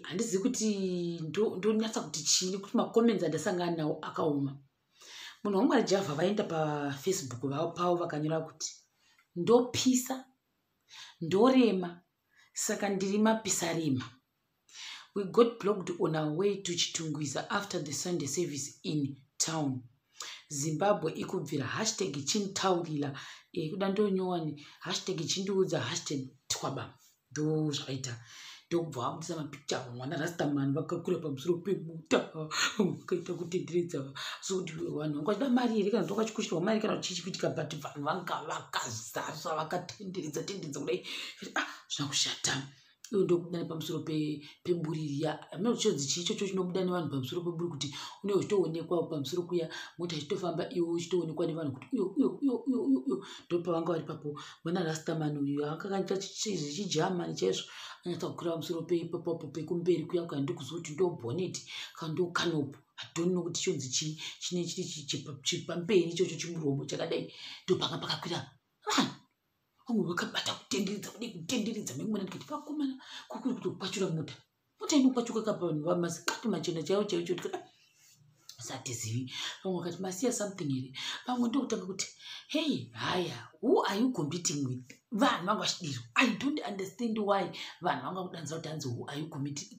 Handizivi kuti ndonyatsa kuti chii nekuti macomments andasangana nawo akaoma. Munhu waMwari Java vaenda paFacebook pavo vakanyora kuti ndopisa, ndorema, saka ndiri mapisarema. We got blocked on our way to Chitungwiza after the Sunday service in town. Zimbabwe ikubvira #chintaurira kuda ndonyowani #chindiudza #twaba. Ndo zvavaita, ndokubva vabudisa mapicha mwana Rastaman vakakura pamusoro pemota, vakaita kutenderedza. So kuti vanhu vanga vachida mari here, kana kuti vakachikushirwa mari, kana kuti chii chikuitika? But vanhu vanga vakazara vakatenderedza tenderedza kudai. Ah, zvina kushata. Ivo ndokubuda nepamusoro peburi riya, hameno kuti chonzi chii ichocho chinobuda nevanhu pamusoro peburi, kuti unenge uchitoonekwa pamusoro kuya, mota ichitofamba, iwe uchitoonekwa nevanhu kuti uyo, uyo, uyo, uyo, uyo, uyo. Ndopavanga vari papo. Mwana Rastaman uyu akakaita zvichijamani chaizvo, anyatsa kukwira pamusoro peipapapo pekumberi kuya. Kana ndikuziva kuti ndo bonnet kana ndo canopy, I don't know kuti chonzi chii chine chiri chepamberi ichocho, chimuromo chakadai. Ndopanga pakakwira vanhu, vamwe vakabata kutenderedza kudai, kutenderedza memwana. Ndikati vakomana, kukuri kutokwachura mota, mota inokwachuka kapa vanhu vamasikati machena chaivo chaivo chaivo. Tikati satizivi. Vamwe vakati masiya something here? Vamwe ndokutanga kuti, "Hey, haya, who are you competing with?" Vanhu vanga vachidirwa. I don't understand why vanhu vanga kudanza kuti hanzi, "Who are you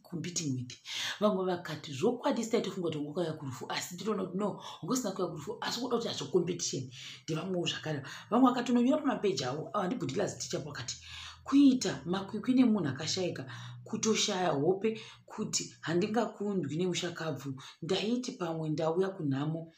competing with?" Vamwe vakati, "Zvokwadi sitaitofunga kuti ungakauya kurufu, asi ndinoona kuti no, ungosina kuuya kurufu, asi kuda kuti hazvo competition." Ndevamwewo zvakare. Vamwe vakatononyora pamapeji avo ava, ndibhudilas tichapo, vakati kuita makwikwi nemunhu akashayika, kutoshaya hope kuti handingakundwi nemushakabvu. Ndaiti pamwe ndauya kunhamo.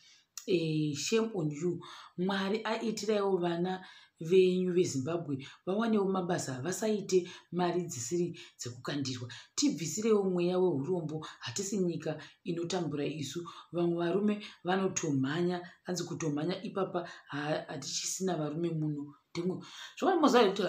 Shame on you. Mwari aitiraiwo vana venyu veZimbabwe vawanewo mabasa, vasaite mari dzisiri dzekukandirwa. Tibvisirewo mweya weurombo, hatisi nyika inotambura isu. Vamwe varume vanotomhanya, hanzi kutomhanya ipapa, hatichisina varume muno. Ndimwe zvakati moziva kuti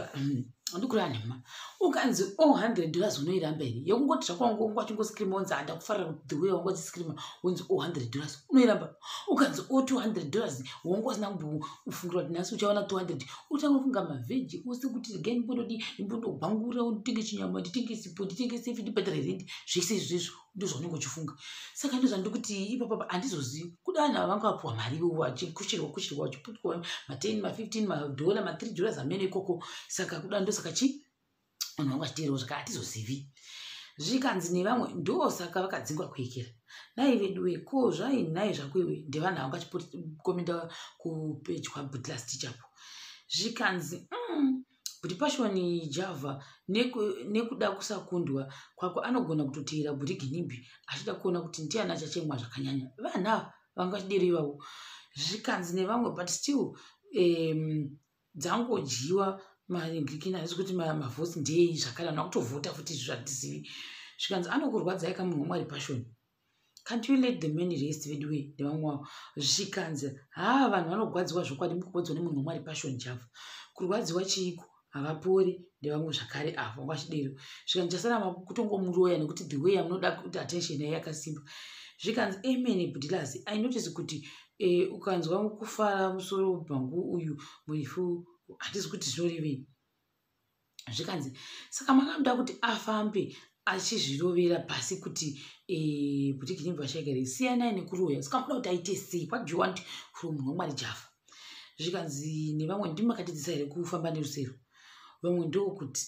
handikureva nhema. Ukanzi o $100, unoiramba here? Yekungoti zvako wanga uchingoscreama, wonzi handakufarira the way wanga uchiscreama, wonzi o $100, unoiramba? Ukanzi o $200, wanga usina kumbofungira kuti nhasi uchaona 200, utanga kufunga mavheji ose kuti regai ndimbondodii, ndimbondogwangura, nditenge chinyama, nditenge sipo, nditenge sefi, ndibhadhare rendi, zvese izvezvo ndo zvaunenge uchifunga. Saka ndo zvandikuti ipapapa handizozivi kuda vanhu ava vanga vapuwa mari ivovo, vachikushirwa kushirwa, vachiputwa ma10, ma15 madhola, ma3 dollars amene ikoko. Saka kuda ndosaka chi vanhu vanga vachiteerawo zvaka hatizozivi. Zvikanzi nevamwe, ndosaka vakadzingwa kuekera. Nai veduwe, ko zvai nhai zvako iwe? Ndevanhu vanga vachikomenda kupeji kwabutlas tichapo. Zvikanzi Bhuti Passion Java nekuda kusakundwa kwako anogona kutoteera Bhuti Ginimbi achida kuona kuti ndiani achachemwa zvakanyanya. Vanhu ava vanga vachidero ivavo. Zvikanzi nevamwe, but still dzangodyiwa maningirikini, handisi kuti mavhotsi ndei zvakare, vanhu vakutovhota futi, izvi zvatizivi. Zvikanzi anokurwadzai kamunhu waMwari Passion, can't you let the man rest veduwe? Ndevamwe wavo. Zvikanzi haa, vanhu vanogwadziwa zvokwadi, mukurwadziwa nemunhu waMwari Passion Java. Kurwadziwa chiiko? Havapori. Ndevamwe zvakare avo vanga vachidero. Zvikanzi chasara kutongomuroya nekuti the way yamunoda kuti attention yai yakasimba. Zvikanzi amen. Budilas, I notice kuti ukanzwa kufara musoro bhangu uyu murefu, handisi kuti zvinorevei. Zvikanzi saka makamuda kuti afambe achizvirovera pasi kuti Bhuti Ginimbi vashaika, siyanai nekuroya. Saka muda kuti aite sei? What do you want from munhu waMwari Java? Zvikanzi nevamwe, ndimi makatidzisa here kufamba nerusero? Vamwe ndokuti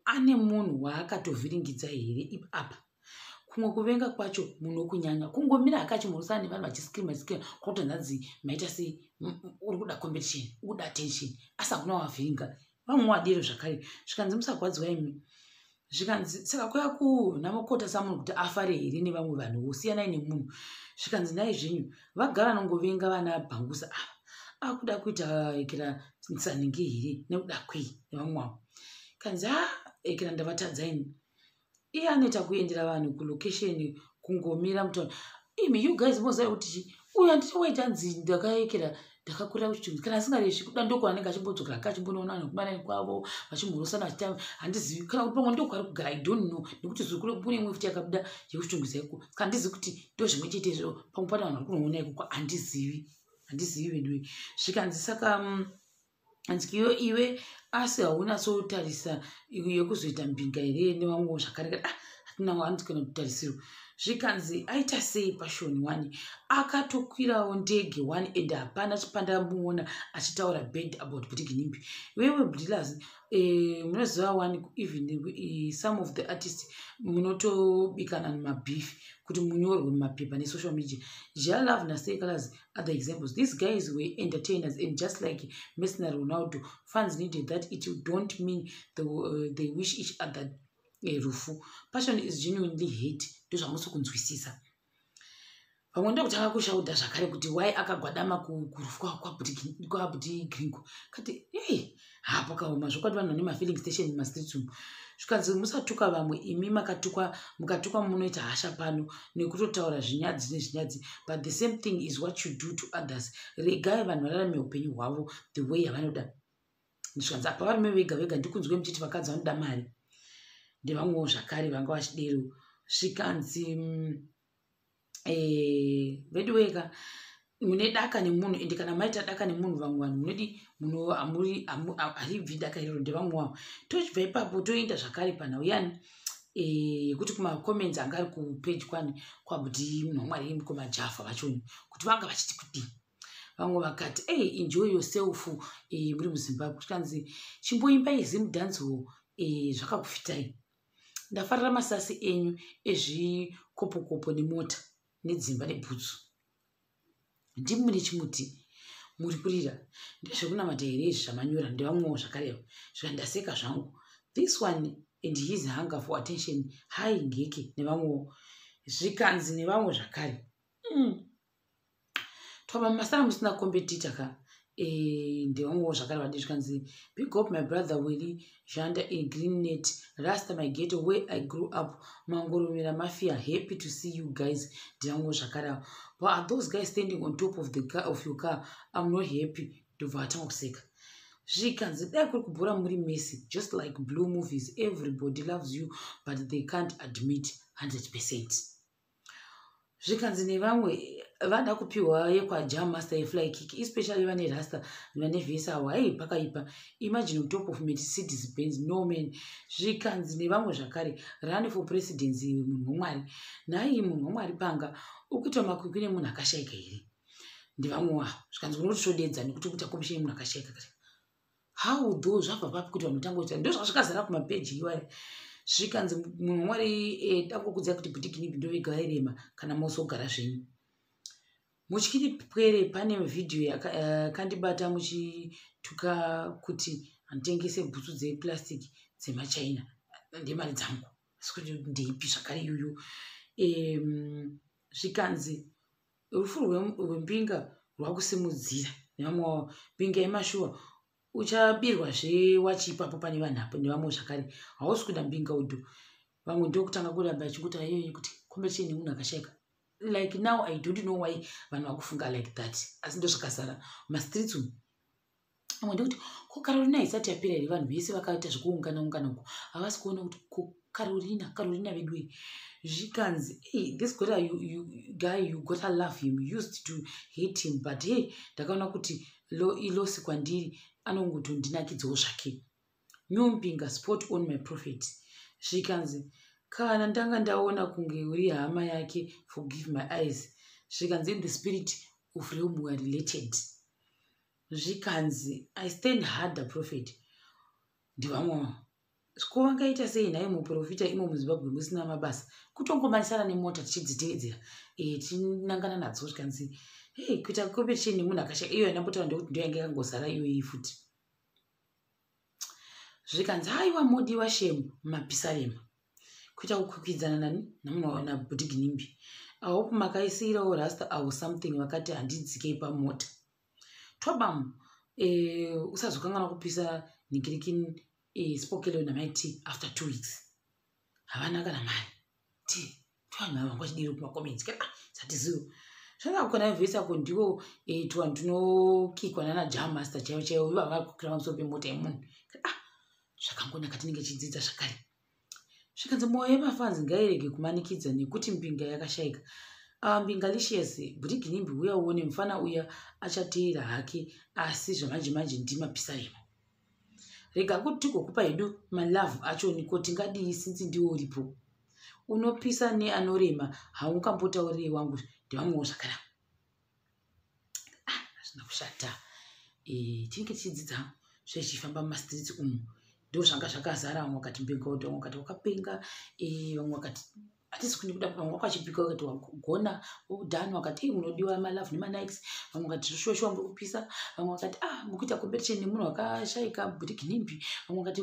ane munhu waakatovhiringidza here apa? Kumwe kuvenga kwacho munokunyanya, kungomira hake achimhorosana nevanhu vachiscreama screama, kwakutonzanzi maita sei? Uri kuda competition, uri kuda attention, asi hakuna wavhiringa. Vamwe wadero zvakare. Zvikanzi musagwadziwa imi. Zvikanzi saka kuya kunamukota samunhu kuti afare here nevamwe vanhu? Vosiyanai nemunhu. Zvikanzi nai zvenyu, vagara nongovenga vana bhangusa ava, akuda kuita ekera sanhingi here nekuda kwei? Nevamwe wavo kanzi ha, ekera ndavatadza ini. Iye anoita kuendera vanhu kulocation, kungomira mutauni. Imi, you guys, moziva kuti chi uyu handiti waita nzi ndakaekera, ndakakurira kuChitungwiza. Kana asingaresvi, kuda ndokwaanenge achimbodzokera hake, achimbonoona vanhu kumarani kwavo vachimhorosana vachitamba. Handizivi kana kuti pamwe ndokwaari kugara, I don't know, nekuti zukuru kune imwe futi yakabuda yekuChitungwiza iko. Saka handizivi kuti ndo zvimwe chete izvo, pamwe pane vanhu vari kunoona ikoko, handizivi, handizivi veduwe. Zvikanzi saka Anzi iwe asi haunatsotarisa yekuzoita mbinga here nevamwewo zvakare? Ah, hatina hanzi kana kutarisiro. Zvikanzi aita sei Passion one? Akatokwirawo ndege one and hapana chipandamuona achitaura bad about Bhudhi Ginimbi. Wewe Brillas, munoziva one, even some of the artists munotobikana nemabeef kuti munyorwe mumapepa nesocial media. Jah Love naSeh Calaz, other examples. These guys were entertainers and just like Messi naRonaldo, fans needed that. It don't mean they wish each other rufu. Passion is genuinely hate, ndozvamusi kunzwisisa. Vamwe ndokutanga kushaudha zvakare kuti wai akagwadama kurufu kwaBhudhi Gringo. Kati ei, hapakaoma zvokwadi, vanhu vane mafilling station mumastreets umu. Zvikanzi musatuka vamwe, imi makatukwa, mukatukwa munoita hasha pano nekutotaura zvinyadzi nezvinyadzi, but the same thing is what you do to others. Regai vanhu vararame upenyu hwavo the way yavanoda. Zvikanzi apa varume vega vega ndikunzwe muchiti vakadzi vanoda mari. Ndevamwewo zvakare vanga vachidero. Zvikanzi vedu wega mune daka nemunhu, ende kana maita daka nemunhu, vamwe vanhu munodi haribvi daka iroro. Ndevamwe wavo. Tochibva ipapo toenda zvakare panhau yani yekuti kumacomments anga ari kupage kwani kwaBhudhi munhu waMwari mukoma Java vachoni kuti vanga vachiti kudii. Vamwe vakati, "Ei, enjoy yourself muri muZimbabwe." Tikanzi chimboimbai Zimdancehall, zvakakufitai. Ndafarira masasi enyu ezvikopokopo nemota nedzimba nebhutsu. Ndimi mune chimuti muri kurira, ndezvekunamata here izvi zvamanyora? Ndevamwewo zvakarevo. Zvikandaseka zvangu, "This one and his hunger for attention, hai ngeke." Nevamwewo. Zvikanzi nevamwe zvakare, Twaba masara musina competitor ka. Ndevamwewo zvakare vadi. Zvikanzi, "Big up my brother Willy Janda in green net rasta, my ghetto where I grew up, Mangoromera Mafia. Happy to see you guys." Ndevamwewo zvakare avo. "But are those guys standing on top of the car, of your car? I'm not happy." Ndobva vatanga kuseka. Zvikanzi dai kuri kubhora muri Messi, just like blue movies, everybody loves you but they can't admit 100%. Zvikanzi nevamwe, vada kupiwa yekwaJam Master yefly kick, especially vane rasta vane vhesi avo. Hai, pakaipa. Imagine top of Mercedes Benz. No man. Zvikanzi nevamwe zvakare, "Run for presidency, munhu wamwari." Nhai munhu wamwari, panga ukuitwa makwikwi nemunhu akashayika here? Ndevamwe wavo. Zvikanzi unotosvodedza nekuti kuita competition yemunhu akashayika. How though? Zvabva papi kuti vanhu tangoita? Ndo zvakazara kumapeji iwayo. Zvikanzi munhu wamwari, dangokudzai kuti Bhudhi Ginimbi ndovega vairema kana mozogara zvenyu mutyiri pwere. Pane vhidhiyo yakandibata muchituka kuti handitengese bhutsu dzeplastic dzemachina ndemari dzangu, asi kuti ndeipi zvakare iyoyo. Zvikanzi rufu rwembinga rwakusimudzira. Nevamwe wavo, mbinga yemashuwa uchabirwazve wachiipapo pane vanhu apo. Nevamwe zvakare, hausi kuda mbinga udhu. Vamwe ndokutanga kuramba vachikuti iyoyo kuti competition yemunhu akashayika. Like now I don't know why vanhu vakufunga like that, asi ndo zvakazara mumastreets umu. Vamwe ndekuti ko Carolina isati yapera here? Vanhu vese vakaita zvekuungana ungana uko havasi kuona kuti ko Carolina, Carolina vedu. Zvikanzi, "Hey, this gotta, you, guy, you gotta love him. Used to hate him, but hey, ndakaona kuti iloss kwandiri, anongotondinakidzawo zvake. New mbinga, spot on, my prophet." Zvikanzi kana ndanga ndaona kunge uri hama yake, forgive my eyes. Zvikanzi in the spirit of realm we are related. Zvikanzi, "I stand harder, prophet." Ndevamwe. Ko vangaita sei nhai muprofita imo muZimbabwe musina mabasa, kutongomanisana nemota tichidzitevedzera, tichinangana nadzo? Zvikanzi, hei, kuita competition nemunhu akashaya. Iyo yandambotaura ndekuti ndo yange yakangozara iyoyi futi. Zvikanzi, haiwa, modiwa shemu mumapisarema kuita kukwikwidzana nani namunhu naBhudhi Ginimbi. I hope makaisirawo rasta avo something, vakati handidzikei pamota. Twabam, usazokanganwa kupisa nhingirikini spokelo namaiti after 2 weeks. Havana kana mari ti tovanhu ava vanga kumacomments. Ah, satizivo zvakakona vhesi ako ndiwo tuvanhu tunokikwa nana Jam Master chaivo chaivo, ivo vakakwira pamusoro pemota yemunhu. Ah, zvakangonaka, tinenge chidzidza zvakare. Zvikanzi mwoyo yemafanzi ngairege kumanikidza nekuti mbinga yakashayika. Ava mbinga licious, Bhudhi Ginimbi, uya uone mufana uya achateera hake, asi zvamanje manje ndimapisarema. Rega kuti tigokupa hedu malove achoni, ko tingadii since ndiwo uripo? Unopisa neanorema, haungambotauriri wangu. Ndevamwewo zvakadaro. Ah, hazvina kushata. Tinenge tichidzidza zvezvichifamba mumastreets umu. Ndo zvanga zvakazara. Vamwe vakati mbengodo, vamwe vakati wakapenga, vamwe vakati hatisi kuni kuda, vamwe vakachipika vakati wagona done, vakati munodiwa malove nemalikes, vamwe vakati zvoshuwa muri kupisa, vamwe vakati, ah, mukuita competition nemunhu wakashaika bhutikinimbi, vamwe vakati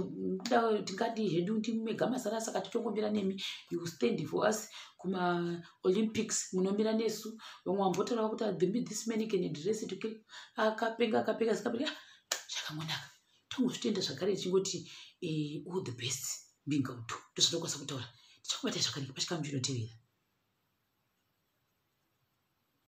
tingadi hedu ndimega masara, saka titongombira nemi, you stand for us kumaOlympics, munomira nesu. Vamwe vambotaura kuti this man can dress to kill, akapenga, akapenga, sikapenga. Zvakangonaka, tongozvitenda zvakare tichingoti all the best, Mbingauto. Ndozvatokwanisa kutaura. Tichakubatai zvakanaka pachikamu chinotevera.